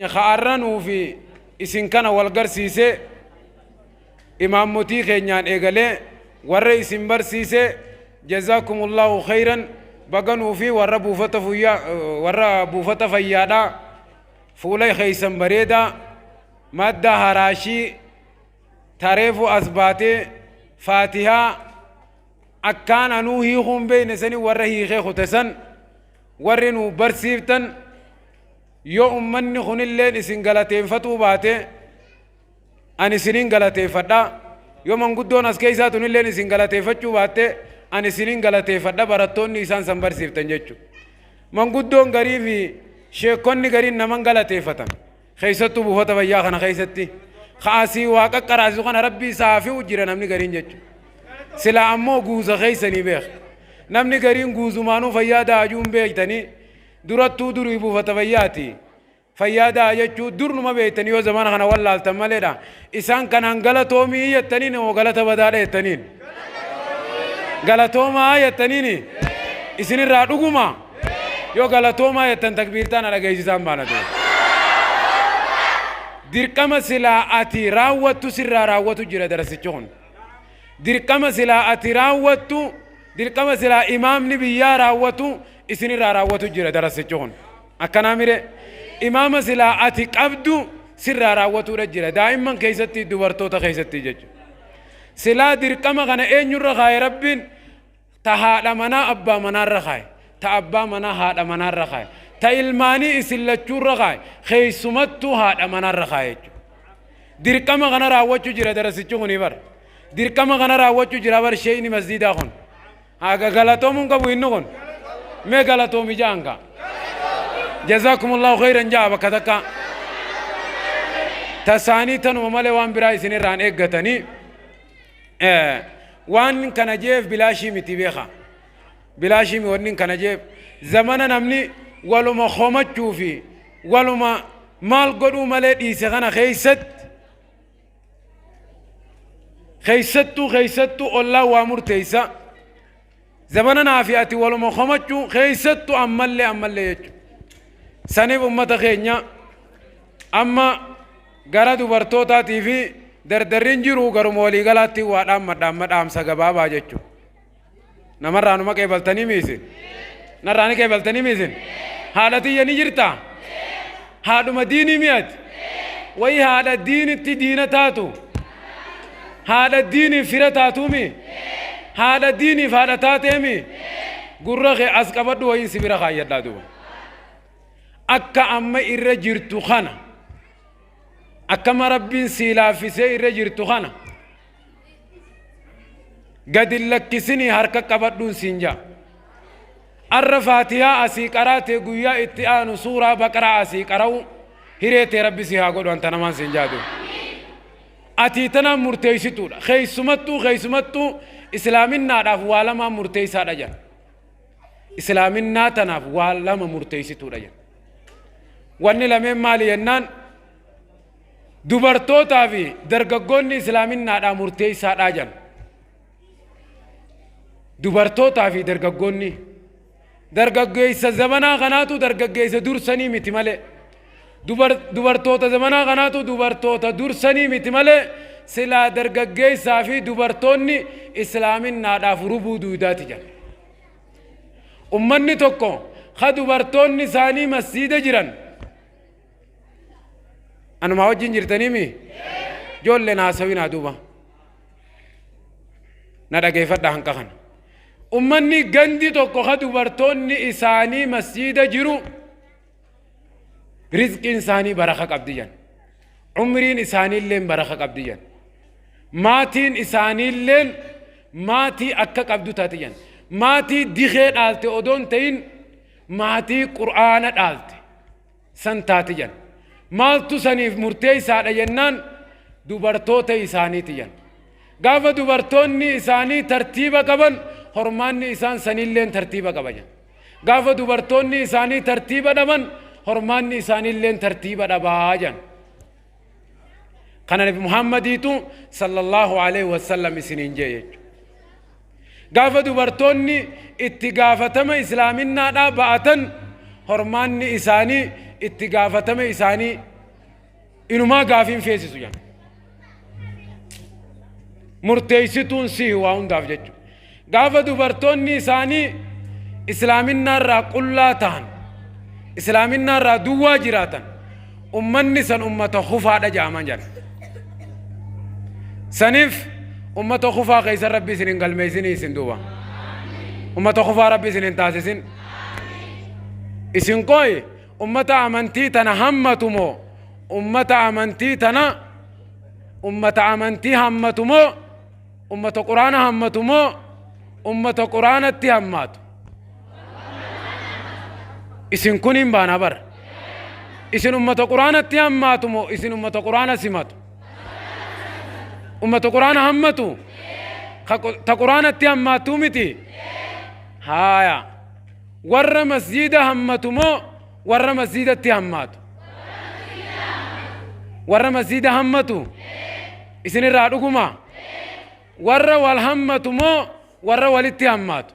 Ka arra nuu fi isin kana wal garsiise, imaammotii keenyaan eegalee warra isin barsiise, jazaakumullahu khayran. Baga nuu fi warra buufata fuyyaa, warra buufata fayyaadhaa, fuula keeysan bareedaa madda haraashii tareefu as baatee faatihaa akkaan anuu hiikuun beeyne sani warra hiikee kute san warri nu barsiiftan, yoo ummanni kunilleen isin galateeffatuu baate ani isinin galateeffadha. Yoo manguddoon as keessaa tunilleen isin galateeffachuu baatte ani isinin galateeffadha, barattoonni isaan san barsiiftan jechuudha. Manguddoon garii fi sheekonni gariin naman galateeffatan, keessattuu buufata fayyaa kana keessatti kaasii waa qaqqaraasisu kana rabbii isaa fi jira namni gariin jechuudha. Silaa ammoo guuza keessanii beeka. Namni gariin guuzumaanuu fayyaa daajuun beektanii durattuu durii buufata fayyaati. Fayyaa daa jechuu dur numa beektanii yoo zamana kana wallaaltan maleedha. Isaan kanaan galatoomii jettaniin moo galata badaadha jettaniin? Galatoomaa jettaniin isinirraa dhuguma? Yoo galatoomaa jettan takbiirtaa na dhageessisaan baana ta'e. Dirqama silaa ati raawwattu sirraa raawwatu jira darasichi kun. Dirqama silaa ati raawwattu, dirqama silaa imaamni biyyaa raawwatu isinirraa raawwatu jira darasichi kun. Akkanaa mire? Imaama silaa ati qabdu sirraa raawwatuudha jira, daa'imman keessatti, dubartoota keessatti jechuudha. Silaa dirqama kana eenyurra kaaye rabbiin? Ta haadha manaa abbaa manaarra kaaye, ta abbaa manaa haadha manaarra kaaye, ta ilmaanii isin lachuurra kaaye, keessumattuu haadha manaarra kaaye jechuudha. Dirqama kana raawwachuu jira darasichi kuni bar. Dirqama kana raawwachuu jira bar sheeyni masjiidaa kun. Haga galatoomuun qabu inni kun. Mee galatoomi ja'an kaa. Jazaakumullahu khayran ja'a bakka takka. Tasaanii tanuma malee waan biraa isinirraan eeggatanii. Waan kana jeef bilaashii miti beeka. Bilaashii mi wanni kana jeef, zamana namni waluma komachuu fi waluma maal godhuu malee dhiise kana keessatti, keessattuu ollaa waa murteessa. Zamana naa fi ati waluma komachuu keessattuu ammallee jechuudha. Saniif ummata keenya amma gara dubartootaatii fi dardarriin jiru garuma waliigalaatti waa dhaammadha amma dhaamsa gabaabaa jechuudha. Namarraa numa qeebaltanii miisin? Narraa ni qeebaltanii miisin? Haadha tiyya ni jirtaa? Haadhuma diinii mi'ati? Wayi haadha diinitti diina taatu? Haadha diiniif fira taatuumi? Haadha diiniif haadha taateemi? Gurra kee as qabadhu, wayiin si bira kaayyadhaa duuba. Akka amma irra jirtu kana, akkama rabbiin sii laaffisee irra jirtu kana gadi hin lakkisinii harka qabadhuun siin jaa. Arra faatihaa asii qaraate, guyyaa itti aanu suuraa baqaraa asii qara'u hiree tee rabbi si haa godhu, anta namaan siin jaadu. Atii tanaan murteessituudha. Keessumattuu islaaminnaadhaaf waa lamaan murteessaadha jedha. Islaaminaa tanaaf waa lama murteessituudha jedha. Wanni lameen maali jennaan, dubartootaa fi dargaggoonni islaaminaadhaa murteessaadhaa jedhan. Dubartootaa fi dargaggoonni, dargaggeessa zamanaa kanaatu dargaggeessa dursanii miti malee, dubartoota zamanaa kanaatu dubartoota dursanii miti malee, silaa dargaggeessaa fi dubartoonni islaaminaadhaaf rubuu duudaati jedha. Ummanni tokko ka dubartoonni isaanii masjiida jiran, anumaa wajjin jirtanii mi? Ijoolleen haasawinaa duuba. Na dhageeffadha hanqa kana. Ummanni gandi tokko ka dubartoonni isaanii masjiida jiru rizqiin isaanii baraka qabdi jedhan. Umriin isaaniilleen baraka qabdi jedhan. Maatiin isaaniilleen maatii akka qabdu taate jedhan. Maatii dikee dhaalte odoon ta'in maatii qur'aana dhaalte san taate jedhan. Maaltu saniif murteessaadha jennaan, dubartoota isaaniiti jedhan. Gaafa dubartoonni isaanii tartiiba qaban hormaanni isaan sanilleen tartiiba qaba jedhan. Gaafa dubartoonni isaanii tartiiba dhaban hormaanni isaaniilleen tartiiba dhabaa jedhan. Kana Nabi Muhammadiitu sallallahu alaihi wasallam isiniin jee jechuudha. Gaafa dubartoonni itti gaafatama islaaminaadhaa ba'atan hormaanni isaanii itti gaafatama isaanii Inumaa gaafiin feesisu jedhan. Murteessituun sihi waa hundaaf jechuudha. Gaafa dubartoonni isaanii islaaminnaarraa qullaa tahan, islaaminnaarraa duwwaa jiraatan, ummanni san ummata kufaadha jedhaman jedhan. Saniif ummata kufaa keessa Rabbi isin hin galmeessinii isin duuba. Ummata kufaa Rabbi isin hin taasisin. Isin qoy ummata amantii tana hammatu moo ummata amantii tana ummata amantii hammatu moo ummata quraana hammatu moo ummata quraanatti hammaatu? Isin kun hin baana bara. Isin ummata quraanatti hammaatu moo isin ummata quraana simatu? Ummata quraana hammatu? Ta quraanatti hammaattuu miti? Haaya. Warra masjiida hammatu moo warra masjiidatti hammaatu? Warra masjiida hammatu? Isinirraa dhuguma? Warra wal hammatu moo warra walitti hammaatu?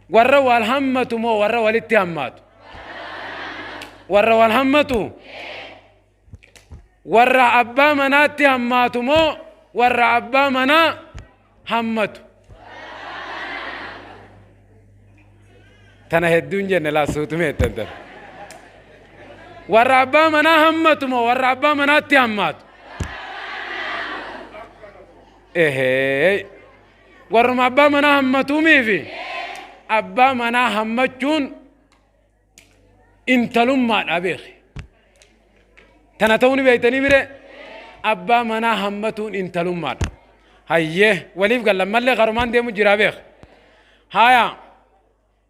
Warra wal hammatu moo warra walitti hammaatu? Warra wal hammatu? Warra abbaa manaatti hammaatu moo warra abbaa manaa hammatu? Tana hedduun jenne laa suutume jettan tana. Warra abbaa manaa hammatu moo warra abbaa manaatti hammaatu? Ehee. Warruma abbaa manaa hammatuumiifi abbaa manaa hammachuun intalummaadha beeki. Tana ta'uu ni beektanii mire abbaa manaa hammatuun intalummaadha. Hayyee waliif galla mallee karumaan deemu jiraa beeki. Haya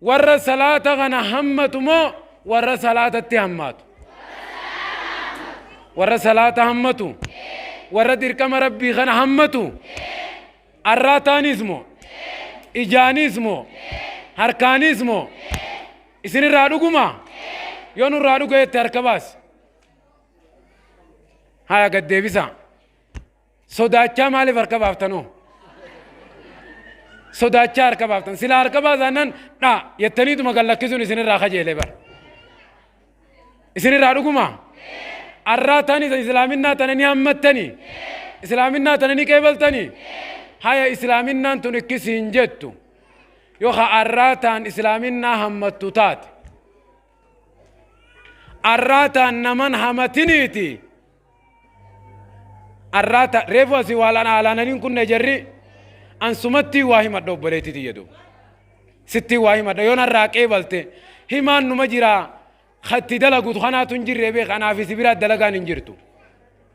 warra salaata kana hammatu moo warra salaatatti hammaatu? Warra salaata hammatu? Warra dirqama rabbii kana hammatu? Arraataanis moo? Ijaanis moo? Harkaanis moo? Isinirraa dhuguma? Yoo nurraa dhuga jette harka baasi. Haya gad deebisaa. Sodaachaa maaliif harka baaftanoo? Sodaachaa harka baaftan. Silaa harka baasaannan dha jettaniituma gad lakkisuun isinirraa kajeelee bara. Isinirraa dhuguma? Arraa tani islaaminaa tana ni hammattani? Islaaminaa tana ni qeebaltani? Haya islaaminaan tun ikkisiin jettu. Yoo ka arraa taan islaaminaa hammattu taate. Arraa taan naman hamatiniiti. Arraa ta reefu asii waa lana alaananiin kunne jarri ansumattii waa himadha obboleettii tiyya duuba. Sittii waa himadha yoo narraa qeebalte himaan numa jiraa katti dalagutu kanaatu hin jirree beeka anaa fi si biraa dalagaan hin jirtu.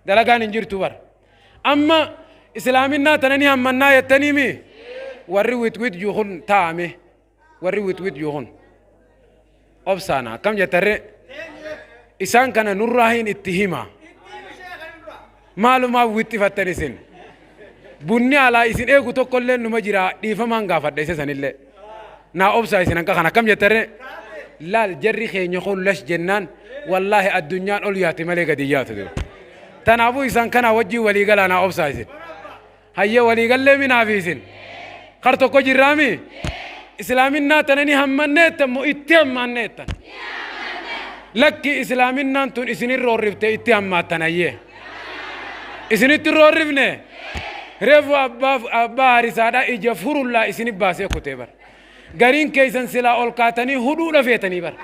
Dalagaan hin jirtu bara. Amma islaaminaa tana ni hammannaa jettanii mi warri witwit jiru kun taa'ame warri witwit jiru kun obsaana akkam jettarree isaan kana nurraa hin itti hima maalumaaf wixxifattan isin bunni alaa isin eegu tokkollee numa jira dhiifamaan gaafadha isa sanillee naa obsaa isin hanqa kana akkam jettarree laal jarri keenya kun lash jennaan wallaahi addunyaan ol yaate malee gadi yaatu tanaafuu isaan kanaa wajjin walii galaa naa obsaa isin Hayye walii gallee minaafi isin. Kar tokko jirraami? Islaaminnaa tana ni hammanneettan moo itti hammaanneettan? Lakki islaaminnaan tun isinin roorrifte itti hammaattan hayyee. Isinitti roorrifne? Reefu abbaa abbaa harisaadha ija furullaa isini baasee kutee bar. Gariin keessan silaa ol kaatanii hudhuudha feetanii bar.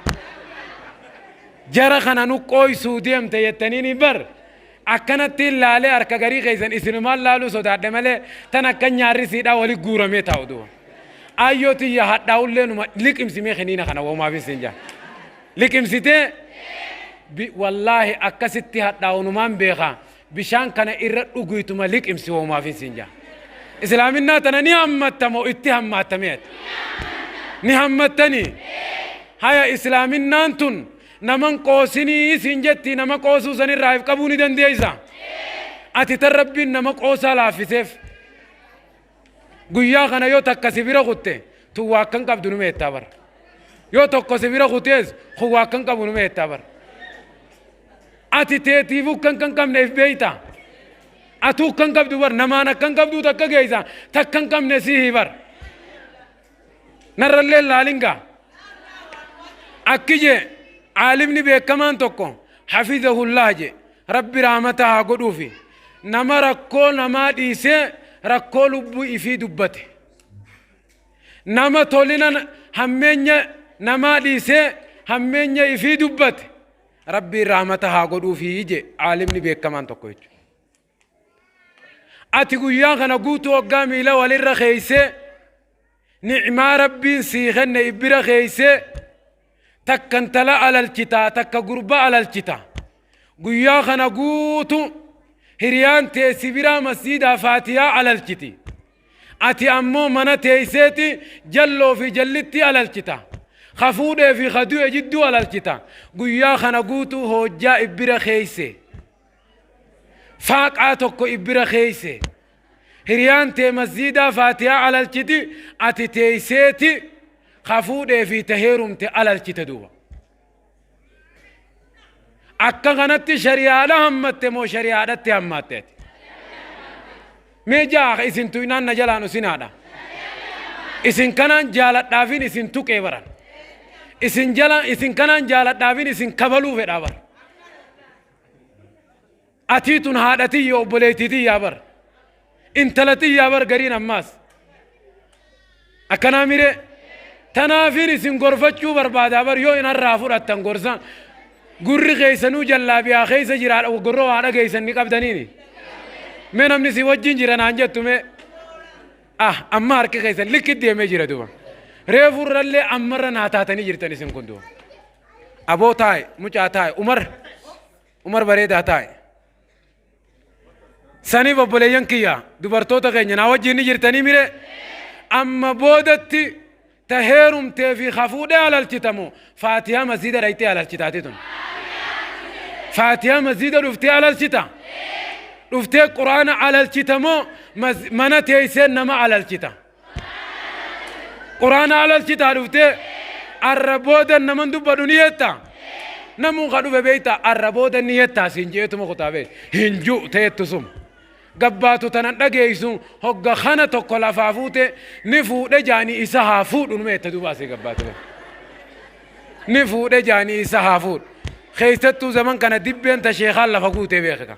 Jara kana nu qooysuu deemte jettaniini bar. Akkanattiin laalee harka garii keessan isinumaan laaluu sodaadhe malee tan akka nyaarri siidhaa wali guuramee taa'u duuba. Aayyoo tiyya hadhaa'ullee numa liqimsimee kiniina kana woomaafin siin jaa. Liqimsitee wallaahi akkasitti hadhaa'u numaan beekaa bishaan kana irra dhuguytuma liqimsi woomaafin siin jaa. Islaaminaa tana ni hammatta moo itti hammaattamee ati? Ni hammattanii? Haya islaaminaan tun Naman qoosinii siin jettii nama qoosuu sanirraa if qabuu ni dandeeysa? Ati tan Rabbiin nama qoosaa laaffiseef. Guyyaa kana yoo takka si bira kutte tun waa akkan qabdu numa jettaa bara. Yoo tokko si bira kutees kun waa akkan qabu numa jettaa bara. Ati teetiifuu kan kan qabne if beeyta. Atuu kan qabdu bar namaan akkan qabduu takka geeysa takka hin qabne sihi bar. Narrallee laalin gaa. Akki jee Caalimni beekamaan tokko hafizahullah je, Rabbi rahmata haa godhuufi, nama rakkoo namaa dhiisee rakkoo lubbuu ifii dubbate, nama tolina hammeenya namaa dhiisee hammeenya ifii dubbate, Rabbiin rahmata haa godhuufi je caalimni beekamaan tokko jechuudha. Ati guyyaa kana guutuu hoggaa miila walirra keeysee, ni'maa Rabbiin sii kenne ibbira keeysee, takka intala alalchitaa, takka gurba alalchita. Guyyaa kana guutuu hiriyaan tee si biraa masjiidaa faatiyaa alalchiti. Ati ammoo mana teeyseeti jalloo fi jallittii alalchita. Ka fuudhee fi ka du'e jidduu alalchita. Guyyaa kana guutuu hoojjaa ibbira keeyse. Faaqaa tokko ibbira keeyse. Hiriyaan tee masjiidaa faatiyaa alalchiti, ati teeyseeti ka fuudhee fi ta heerumte alalchita duuba. Akka kanatti shari'aadha hammatte moo shari'aadhatti hammaatte ati? Mee ja'a isin tuynaan na jalaan usinaadha. Isin kanaan jaaladhaafin isin tuqee baran. Isin jala isin kanaan jaaladhaafin isin kabaluu fedhaa bara. Atii tun haadha tiyya, obboleettii tiyyaa bar. Intala tiyyaa bar gariin ammaas. Akkanaa miree. Tanaafiin isin gorfachuu barbaadaa bar, yoo inarraa fudhattan gorsa. Gurri keessanuu jallaabiyaa keessa jira, gurra waa dhageessan ni qabdaniini. Mee namni si wajjin jira naan jettu mee. Ah, amma harki keessan likki deemee jira duuba. Reefurrallee ammarra naa taatanii jirtan isin kun duuba. Aboo taa'e, mucaa taa'e, Umar. Umar bareedaa taa'e. Saniif obboleeyyan kiyya, dubartoota keenya, naa wajjin ni jirtanii mire? Amma boodatti ta heerumtee fi ka fuudhee alalchitamu faatihaa masjiida dhayxee alalchitaati tun. Faatihaa masjiida dhuftee alalchita. Dhuftee quraana alalchitamoo mana teessee nama alalchita? Quraana alalchitaa dhuftee arra booda naman dubbadhu ni jetta. Namuu ka dhufe beektaa arra booda ni jettaa siin jeetuma kutaa beek. Hin ji'u teettu sum. Gabbaatu tanan dhageessu hogga kana tokko lafaa fuute ni fuudhe jaanii isa haa fuudhu numa jetta duuba asii gabbaatu. Ni fuudhe jaanii isa haa fuudhu. Keessattuu zaman kana dibbeen ta sheekaan lafa guutee beekaka.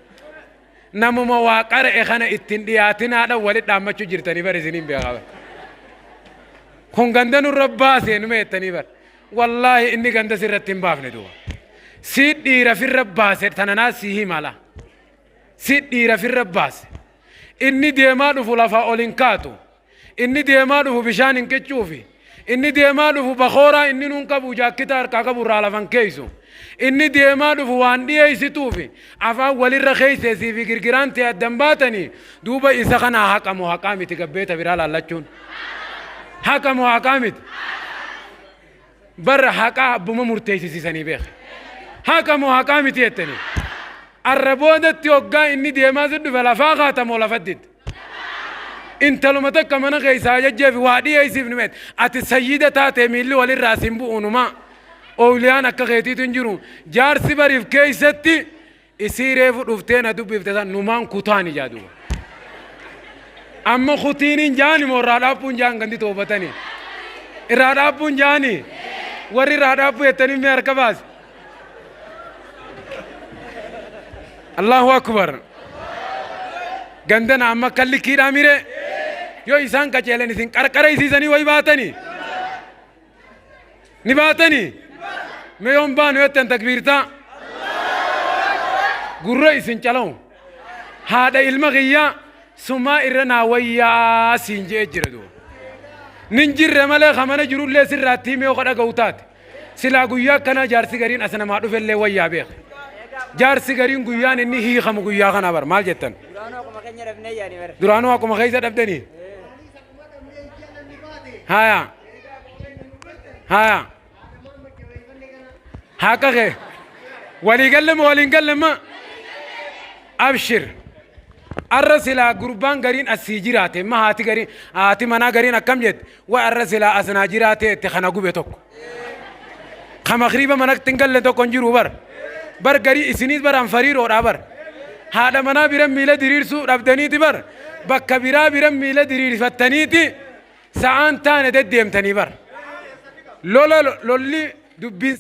Namuma waa qara'e kana ittiin dhiyaatinaadha walit dhaammachuu jirtanii bar, isiniin beekaa bar. Kun ganda nurra baasee numa jettanii bar. Wallaahi inni ganda sirratti hin baafne duuba. Si dhiira firra baase, tananaa si himala. Si dhiira firra baase. Inni deemaa dhufu lafaa ol hin kaatu. Inni deemaa dhufu bishaan hin qiccuufi. Inni deemaa dhufu bakooraa inni nuun qabu jaakkita harkaa qabu irraa lafan keeysu. Inni deemaa dhufu waan dhiyeessituufi afaan walirra keeysee siifi girgiraan tee addan baatanii duuba isa kanaa haqa moo haqaa miti gabbeeta biraa laallachuun? Haqa moo haqaa miti? Barra haqaa abbuma murteessisiisanii beeka. Haqa moo haqaa miti jettanii? Arra boodatti hoggaa inni deemaa si dhufe lafaa kaata moo lafa didda? Intaluma takka mana keessaa ajajjeef waa dhiyeessiif ni meet. Ati sayyida taatee miilli walirraa sin bu'uunumaa. Ooliyaan akka keetiitu hin jiru. Jaarsi bariif keessatti isii reefu dhuftee na dubbifte san numaan kutaani jaa duuba. Amma kutiiniin jaani moo irraa dhaabbuun jaan gandi toobatanii? Irraa dhaabbuun jaani? Warri irraa dhaabbuu jettanii mee harka baasi. Allahu akbar. Gandana amma akka likkiidhaa mire, yoo isaan qaceelan isin qarqara isiisanii wayi baatanii ni baatanii. Mee yoon baanu jettan takbiirtaa gurra isin calawu. Haadha ilma kiyyaa sumaa irra naa wayyaa siin je'e jira duuba. Nin jirre malee kamana jirullee sirraatti himee yoo dhaga'u taate. Silaa guyyaa akkanaa jaarsi gariin as namaa dhufellee wayyaa beeka. Jaarsi gariin guyyaan inni hiikamu guyyaa kana bar, maal jettan? Duraanuu akkuma keenya dhabnee yaani bara. Duraanuu akkuma keessa dhabdanii? Haya. Haya. Haqa kee. Walii galle moo waliin galle ma? Abshir. Arra silaa gurbaan gariin as sii jiraate ma, haati gariin, haati manaa gariin akkam jette? Wa arra silaa as naa jiraate itti kana gube tokko. Ka makriiba manatti hin galle tokko hin jiru bar. Bar garii isiniis bar anfariiroodhaa bar. Haadha manaa bira miila diriirsuu dhabdaniiti bar. Bakka biraa bira miila diriirfattaniiti sa'aan taane deddeemtanii bar. Lola lolli dubbiin.